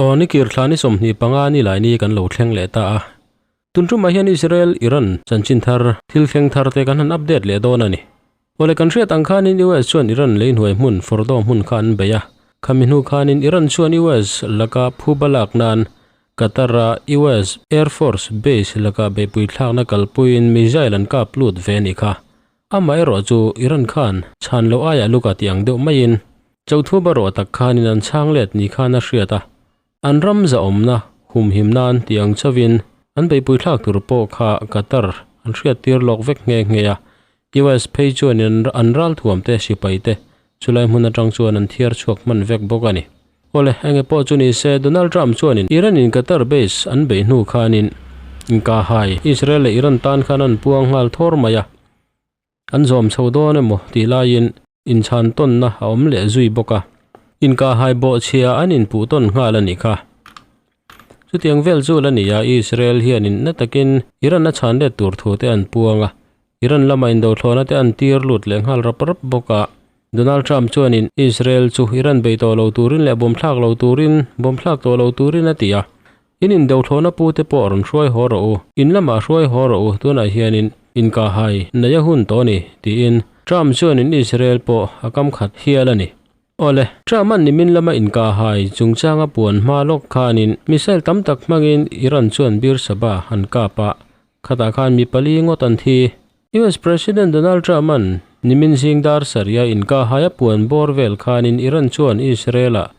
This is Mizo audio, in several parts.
Aw ni kir thla ni 25 ni lai ni kan lo thleng leh ta a. Tun tumah hian Israel Iran chanchin thar thil thleng thar te kan han update leh dawn a ni. Awle kan hriat ang khanin US chuan Iran lei hnuai hmun Fordow hmun kha an bei a. Khami hnu khanin Iran chuan US laka phuba lak nan Qatar a US Air Force base laka beihpui thlakna kalpuiin missile an kap lut ve a nih kha. Amaherawh chu Iran khan chhan loh aiah luka tih ang deuh maiin Chothu barawh tak khanin an chhang let ni khan a hriat a, an ram zahawmna humhim nan tih ang chauhin an beihpui thlak tur pawh kha Qatar an hriattir lawk vek nghe nghe a, US phei chuanin an ralthuam te sipai te chulai hmun atang chuan an thiar chhuak hman vek bawk a ni. Awle, enge pawh chu ni se, Donald Trump chuanin Iran in Qatar base an beih hnu khanin inkahhai Israel leh Iran tan khan an puang nghal thawr mai a, an zawm chho dawn emaw tih laiin inchhan tawnna a awm leh zui bawk a, inkahhai bawhchhia an inpuh tawn nghal a nih kha. Chutiang vel chu la ni a, Israel hianin na takin Iran a chhan let tur thu te an puang a, Iran lama indothlawhna te an tir lut leh nghal rap rap bawk a. Donald Trump chuanin Israel chu Iran bei tawh lo turin leh bawm thlak lo turin bawm thlak tawh lo turin a ti a. In indothlawhna pu te pawh rawn hruai haw rawh u, in lamah hruai haw rawh u, tunah hianin inkahhai nei a hun tawh a ni, tiin Trump chuanin Israel pawh a kam khat hial a ni. Awle, Trump-a'n nimin lama inkahhai chungchanga puan hma lawk khanin missile tam tak hmangin Iran chuan Bir Saba an kap a, khatah khan mi pali ngawt an thi. US President Donald Trump-a'n nimin zing dar sarih a inkahhai a puan bawr vel khanin Iran chuan Israel-ah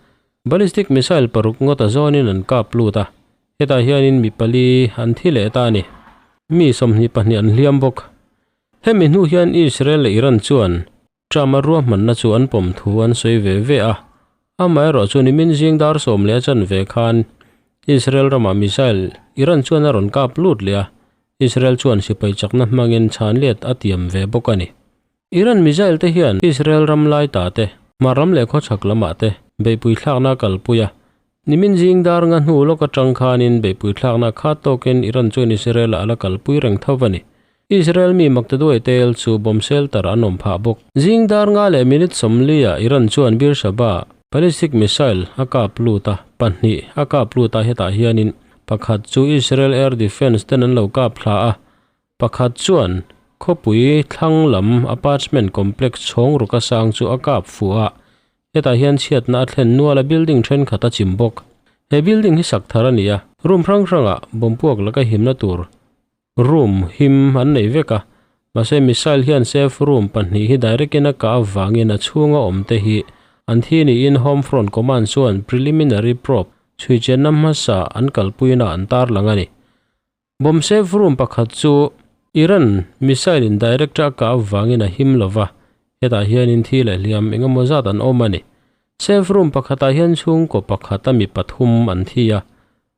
ballistic missile paruk ngawt a zawnin an kap lut a, hetah hianin mi pali an thi leh ta a ni. Mi 22 an hliam bawk. Hemi hnu hian Israel leh Iran chuan Trump-a ruahmanna chu an pawm thu an sawi ve ve a, amaherawh chu nimin zing dar sawm leh a chanve khan Israel ramah missile Iran chuan a rawn kap lut leh a, Israel chuan sipai chakna hmangin chhan let a tiam ve bawk a ni. Iran missile te hian Israel ram lai ta te, hmar ram leh khawchhak lamah te beihpui thlakna a kalpui a, nimin zing dar nga hnu lawk atang khanin beihpui thlakna khat tawkin Iran chuan Israel-ah a la kalpui reng tho a ni. Israel mi maktaduai tel chu bomb shelter an awm phah bawk. Zing dar nga leh minute 40 ah Iran chuan Beersheba ballistic missile a kap lut a, pahnih a kap lut a hetah hianin pakhat chu Israel air defence ten an lo kap thla a, pakhat chuan khawpui thlang lam apartment complex chhawng ruka sang chu a kap fuh a, hetah hian chhiatna a thlen nual a building thenkhat a chim bawk. He building hi sak thar a ni a, room hrang hrangah bomb puak laka himna tur Room him an nei vek a, mahse missile hian safe room pahnih hi direct in a kah avangin a chhunga awm te hi an thi niin Home Front Command chuan preliminary probe chhuichenna hmasa an kalpuina an tarlang a ni. Bomb safe room pakhat chu Iran missile in direct a kah avangin a him lova, hetah hianin thi leh hliam engemaw zat an awm a ni. Safe room pakhatah hian chhungkaw pakhata mi pathum an thi a,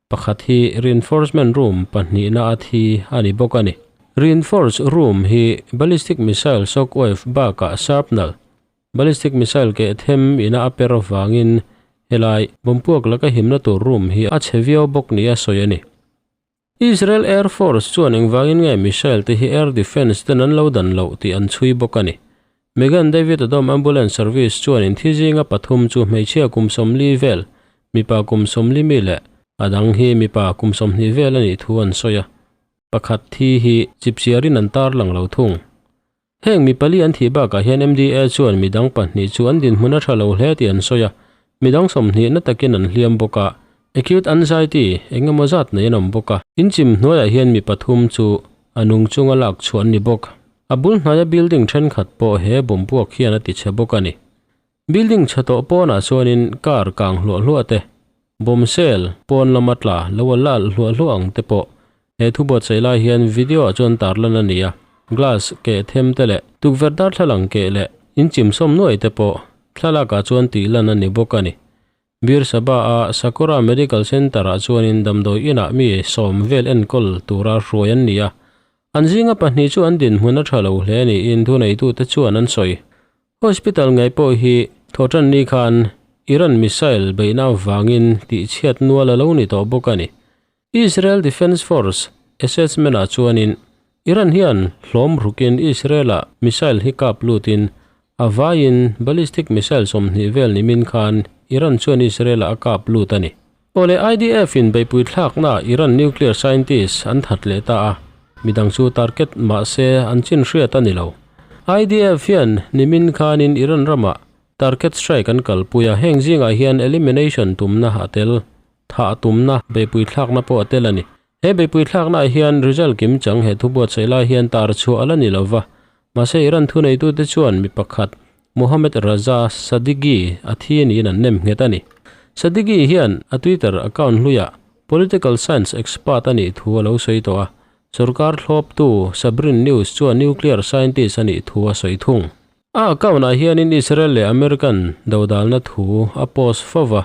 Pakhat hi reinforcement room pahnihna a thi a ni bawk a ni. Reinforce room hi ballistic missile shockwave bakah shrapnel, ballistic missile keh them ina a per avangin helai bompuak laka himna tur room hi a chhe viau bawk nia sawi a ni. Israel Air Force chuan engvangin nge missile te hi air defence ten an lo dan loh tih an chhui bawk a ni. Megan David Adom Ambulance Service chuan inthi zinga pathum chu hmeichhia kum 40 vel, mipa kum 40 mi leh a dang hi mipa kum 20 vel a nih thu an sawi a. Pakhat thi hi chipchiarin an tar lang lo thung. Heng mi pali an thih bakah hian MDA chuan midang pahnih chu an dinhmun a tha lo hle tih an sawi a, midang 20 na takin an hliam bawk a. Acute anxiety eng emaw zat nei an awm bawk a, inchim hnuaiah hian mi pathum chu a nung chunga lak chhuah an ni bawk. A bul hnaia building thenkhat pawh he bompuak hian a ti chhe bawk a ni. Building chhe tawh pawnah chuanin car kang hluah hluah te, bomb sel pawn lama tla lo a lal hluah hluah ang te pawh he thu buatsaih lai hian video ah chuan tarlan a ni a. Glass keh them te leh tukverh darthlalang keh leh inchim sawm nuai te pawh thlalak ah chuan tih lan a ni bawk a ni. Beersheba a Sakura Medical Center-ah chuanin damdawi inah mi sawm vel enkawl tura hruai an ni a, an zinga pahnih chu an dinhmun a tha lo hle niin thuneitute chuan an sawi. Hospital ngei pawh hi thawhtan ni khan Iran missile beihna avangin tihchhiat nual a lo ni tawh bawk a ni. Israel Defense Force assessment-ah chuanin Iran hian hlawm rukin Israel-ah missile hi kap lutin a vaiin ballistic missile 20 vel nimin khan Iran chuan Israel-ah a kap lut a ni. Awle IDF in beihpui thlakna Iran nuclear scientist an that leh ta a, midang chu target mahse an chin hriat a ni lo. IDF hian nimin khanin Iran ramah target strike an kalpui a, heng zingah hian elimination tumna a tel, thah tumna beihpui thlakna pawh a tel a ni. He beihpui thlaknaah hian result kim chang he thu buatsaih lai hian tar chhuah a la ni lo va, mahse Iran thuneitute chuan mi pakhat Mohammad Raza Sadighi a thi niin an nem nghet a ni. Sadighi hian a Twitter account hluiah political science expert a nih thu a lo sawi tawh a, sorkar thlawptu Sabrin News chuan nuclear scientist a nih thu a sawi thung. A account-ah hianin Israel leh American dodalna thu a post fo va,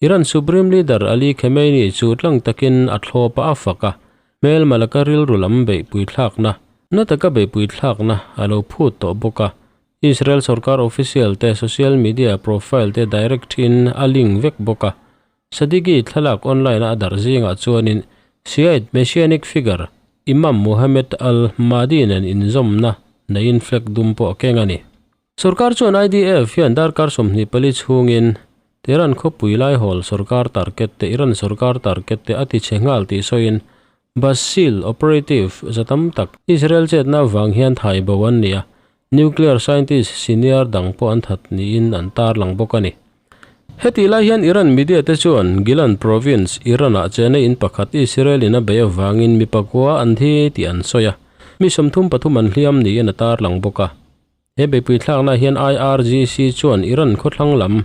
Iran Supreme Leader Ali Khamenei chu tlang takin a thlawp a a fak a, hmelma laka rilru lam beihpui thlakna, na taka beihpui thlakna a lo phut tawh bawk a. Israel sorkar official te social media profile te direct in a link vek bawk a. Sadeghi thlalak online a a darh zingah chuanin Shiite messianic figure Imam Mohammed al-Mahdi nen inzawmna neiin flag dum pawh a keng a ni. Sorkar chuan IDF hian darkar 24 chhungin Tehran khawpui laihawl sorkar target te Iran sorkar target te a ti chhe nghal tih sawiin Bassil operative za tam tak Israel chetna avang hian thai bo an ni a, nuclear scientist senior dang pawh an that niin an tarlang bawk a ni. Hetih lai hian Iran media te chuan Gilan province, Iran-ah chena in pakhat Israel in a bei avangin mi pakua an thi tih an sawi a, mi 33 an hliam niin a tarlang bawk a. He beihpui thlakna hian IRGC chuan Iran khawthlang lam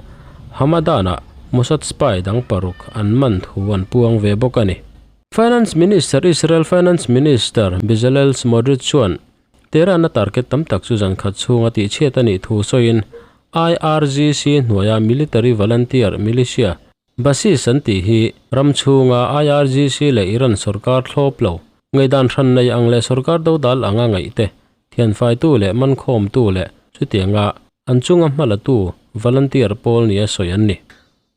Hamadan-ah Mossad spy dang paruk an man thu an puang ve bawk a ni. Finance Minister Israel Finance Minister Bezalel Smotrich chuan Tehran-a target tam tak chu zan khat chhunga tihchhiat a nih thu sawiin IRGC hnuaia military volunteer militia Basis an tih hi ram chhunga IRGC leh Iran sorkar thlawp lo, ngaihdan hran nei ang leh sorkar dodal anga ngaih te, thianfaitu leh mankhawmtu leh chutianga an chunga hmalatu volunteer pawl nia sawi an ni.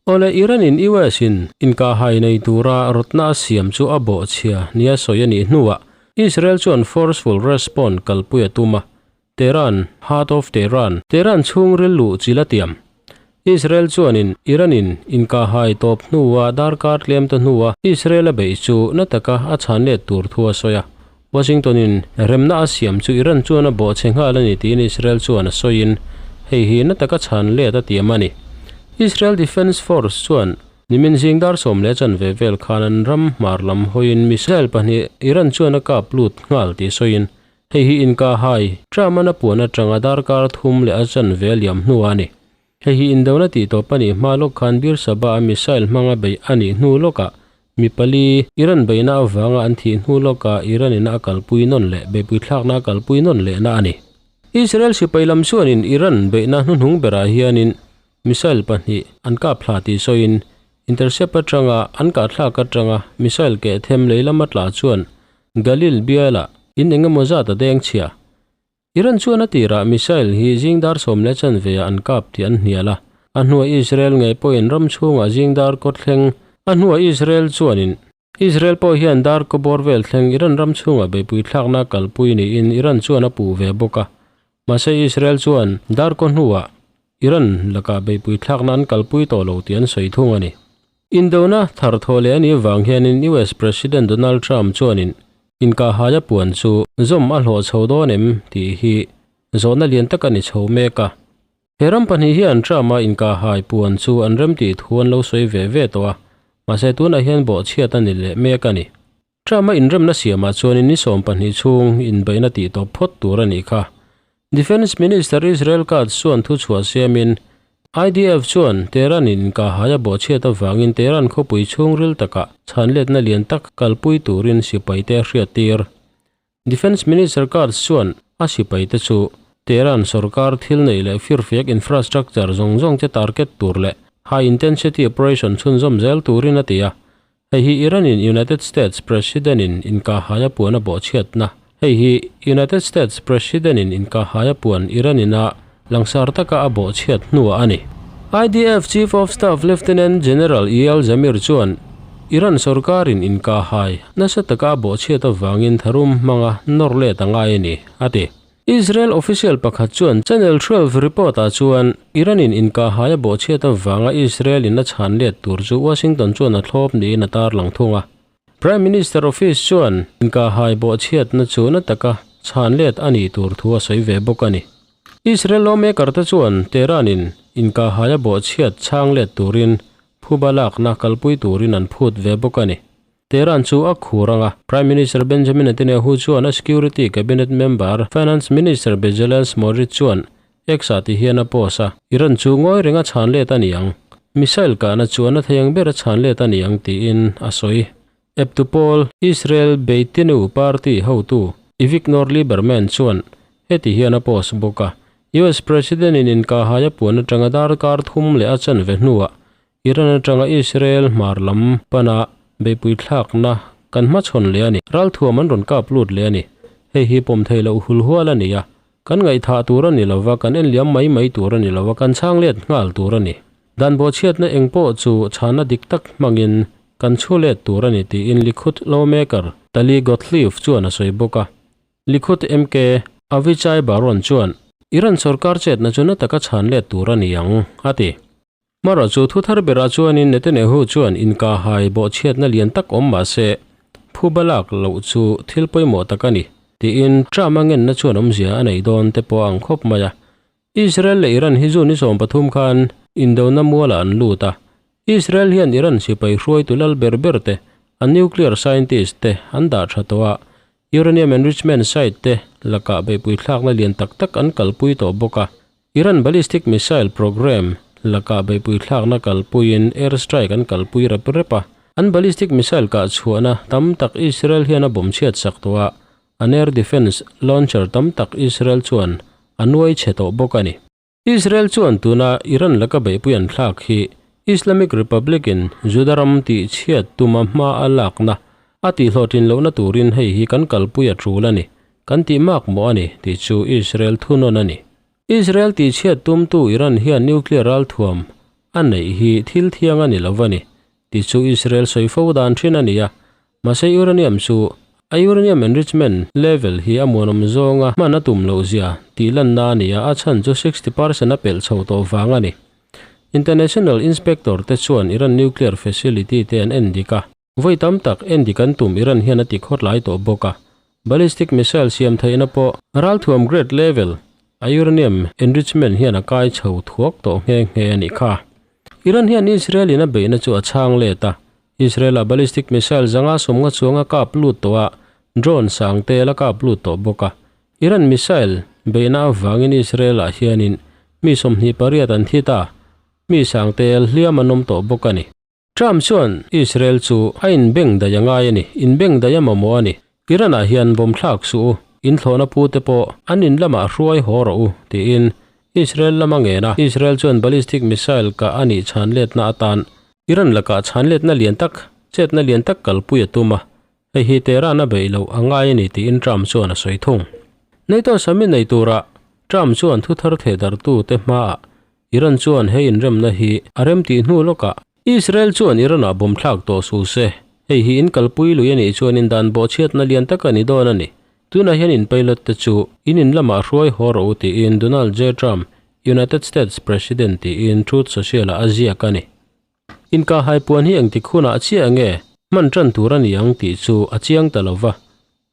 Awle Iran-in US-in inkahhai nei tura rawtna a siam chu a bawhchhia nia sawi a nih hnuah Israel chuan forceful response kalpui a tum a, Tehran, Heart of Tehran, Tehran chhungril luh chil a tiam. Israel chuanin Iran-in inkahhai tawp hnua darkar tlem ta hnua Israel a beih chu na taka a chhan let tur thu a sawi a. Washington-in remna a siam chu Iran chuan a bawhchhe nghal a ni tiin Israel chuan a sawiin hei hi na taka chhan let a tiam a ni. Israel Defence Force chuan nimin zing dar 10:15 vel khan an ram hmar lam hawiin missile pahnih Iran chuan a kap lut nghal tih sawiin Hei hi inkahhai, Truman a puan atanga darkar thum leh a chanve a liam hnu a ni. Hei hi indona tih tawp a nih hma lawk khan Bir Sabah a missile hmanga beih a nih hnu lawkah mi pali Iran beihna avanga an thih hnu lawkah Iran in a kalpui nawn leh beihpui thlakna a kalpui nawn lehna a ni. Israel sipai lam chuanin Iran beihna hnuhnung berah hianin missile pahnih an kap thla tih sawiin intercept atanga an kah thlak atanga missile keh them lei lama tla chuan Galil bialah in eng emaw zat a deng chhia. Iran chuan a tirah missile hi zing dar 10:15 ah an kap tih an hnial a, a hnuah Israel ngei pawhin ram chhungah zing dar kaw thleng a hnuah Israel chuanin Israel pawh hian dar kaw bawr vel thleng Iran ram chhungah beihpui thlakna kalpui niin Iran chuan a puh ve bawk a. Mahse Israel chuan dar kaw hnuah Iran lakah beihpui thlakna an kalpui tawh lo tih an sawi thung a ni. Indona thar thawh leh a nih vang hianin US President Donald Trump chuanin inkahhai a puan chu zawm a hlawh chho dawn em tih hi zawhna lian tak a ni chho mek a. He ram pahnih hian Trump-a inkahhai puan chu an remtih thu an lo sawi ve ve tawh a, mahse tunah hian bawhchhiat a ni leh mek a ni. Trump-a inremna siamah chuanin ni 12 chhung inbeihna tih tawp phawt tur a nih kha. Defence Minister Israel Katz chuan thu chhuah siamin, IDF chuan Tehran-in inkahhai a bawhchhiat avangin Tehran khawpui chhungril takah chhanletna lian tak kalpui turin sipaite a hriattir. Defence Minister Katz chuan a sipaite chu Tehran sorkar thil neih leh firfiak infrastructure zawng zawng te target tur leh high intensity operation chhunzawm zel turin a ti a. Hei hi Iran-in United States President-in inkahhai a puan a bawhchhiatna. Hei hi United States President-in inkahhai a puan Iran-in a langsar taka a bawhchhiat hnuah a ni. IDF Chief of Staff Lieutenant General Eyal Zamir chuan Iran sorkarin inkahhai nasa taka a bawhchhiat avangin tharum hmanga nawr let a ngai a ni, a ti. Israel official pakhat chuan Channel 12 report-ah chuan Iran-in inkahhai a bawhchhiat avanga Israel-in a chhan let tur chu Washington chuan a thlawp niin a tarlang thung a. Prime Minister office chuan inkahhai bawhchhiatna chu na taka chhan let a nih tur thu a sawi ve bawk a ni. Israel lawmaker te chuan Tehran-in inkahhai a bawhchhiat chhang let turin phuba lakna kalpui turin an phut ve bawk a ni. Tehran chu a khur ang a, Prime Minister Benjamin Netanyahu chuan a Security Cabinet member Finance Minister Bezalel Smotrich chuan X-ah ti hian a post a, Iran chu ngawi renga chhan let a ni ang. Missile kahna chu a na thei ang ber a chhan let a ni ang tiin a sawi. Eptu pawl Israel Beitenu party hotu Avigdor Lieberman chuan heti hian a post bawk a, US President-in inkahhai a puan atanga darkar thum leh a chanve hnuah Iran atanga Israel hmar lam pana beihpui thlakna kan hmachhawn leh a ni. Ralthuam an rawn kap lut leh a ni. Hei hi pawm theih loh hul hual a ni a. Kan ngaihthah tur a ni lova, kan enliam mai mai tur a ni lova, kan chhang let nghal tur a ni. Dan bawhchhiatna eng pawh chu chhana dik tak hmangin kan chhu let tur a ni tiin Likud lawmaker Tali Gottlieb chuan a sawi bawk a. Likud MK Avichai Baron chuan Iran sorkar chetna chu na taka chhan let tur a ni ang, a ti. Mara chu thu thar berah chuanin Netanyahu chuan inkahhai bawhchhiatna lian tak awm mah se, phuba lak loh chu thil pawimawh tak a ni, tiin Trump a ngenna chuan awmzia a nei dawn te pawh a ang khawp mai a. Israel leh Iran hi June ni 13 khan indona mualah an lut a. Israel hian Iran sipai hruaitu lal ber ber te, an nuclear scientist te an dah tha tawh a, uranium enrichment site te lakah beihpui thlakna lian tak tak an kalpui tawh bawk a. Iran ballistic missile programme lakah beihpui thlakna kalpuiin air strike an kalpui rep rep a. An ballistic missile kah chhuahna tam tak Israel hian a bawm chhiat sak tawh a, an air defence launcher tam tak Israel chuan a nuai chhe tawh bawk a ni. Israel chuan tuna Iran laka beihpui an thlak hi Islamic Republic in Juda ram tih chhiat tuma hma a lakna a tihhlawhtlin lohna turin hei hi kan kalpui a tul a ni, kan tih mak mawh a ni tih chu Israel thunawn a ni. Israel tihchhiat tumtu Iran hian nuclear ralthuam a neih hi thil thiang a ni lo a ni tih chu Israel sawi fo dan thin a ni a, mahse uranium chu a uranium enrichment level hi a muanawm zawnga hman a tum loh zia tih lanna a ni a, a chhan chu 60% a pelh chho tawh vang a ni. International inspector te chuan Iran nuclear facility te an en dik a. Vawi tam tak endik an tum Iran hian a ti khawtlai tawh bawk a, ballistic missile siam theihna pawh ralthuam grade level a uranium enrichment hian a kai chho thuak tawh nghe nghe a nih kha. Iran hian Israel in a beihna chu a chhang let a, Israel ah ballistic missile zanga sawmnga chuang a kap lut tawh a, drone sang te la kap lut tawh bawk a. Iran missile beihna avangin Israel ah hianin mi 28 an thi ta, mi sang tel hliam an awm tawh bawk a ni. Trump chuan Israel chu a inbeng daih a ngai a ni, inbeng daih a mamawh a ni. Iran-ah hian bawm thlak suh u, inthlawhna pu te pawh an in lamah hruai haw rawh u, tiin Israel lam a ngen a. Israel chuan ballistic missile kah a nih chhan letna atan Iran lakah chhan letna lian tak, chetna lian tak kalpui a tum a, hei hi Tehran a beih loh a ngai a ni tiin Trump chuan a sawi thung. NATO summit nei turah Trump chuan thuthar thehdarhtute hmaah Iran chuan he inremna hi a rem tih hnu lawkah Israel chuan Iran-ah bawm thlak tawh suh se. Hei hi in kalpui lui a nih chuan in dan bawhchhiatna lian tak a ni dawn a ni. Tunah hian in pilot te chu in in lamah hruai haw rawh u tiin Donald J. Trump, United States President tiin Truth Social-ah a ziak a ni. Inkahhai puan hi engtik hunah chiah nge hman tan tur a ni ang tih chu a chiang ta lo va.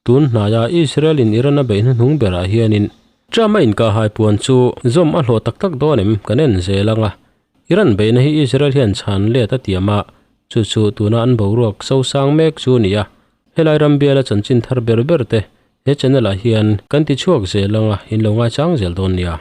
Tun hnaia Israel in Iran a beih hnuhnung berah hianin Trump a inkahhai puan chu zawm a hlawh tak tak dawn em kan en zel ang a. Iran beihna hi Israel hian chhan let a tiam a, chu chu tuna an boruak sosang mek chu a ni a. Helai ram biala chanchin thar ber ber te he channel ah hian kan ti chhuak zel ang a, in lo ngaichang zel dawn nia.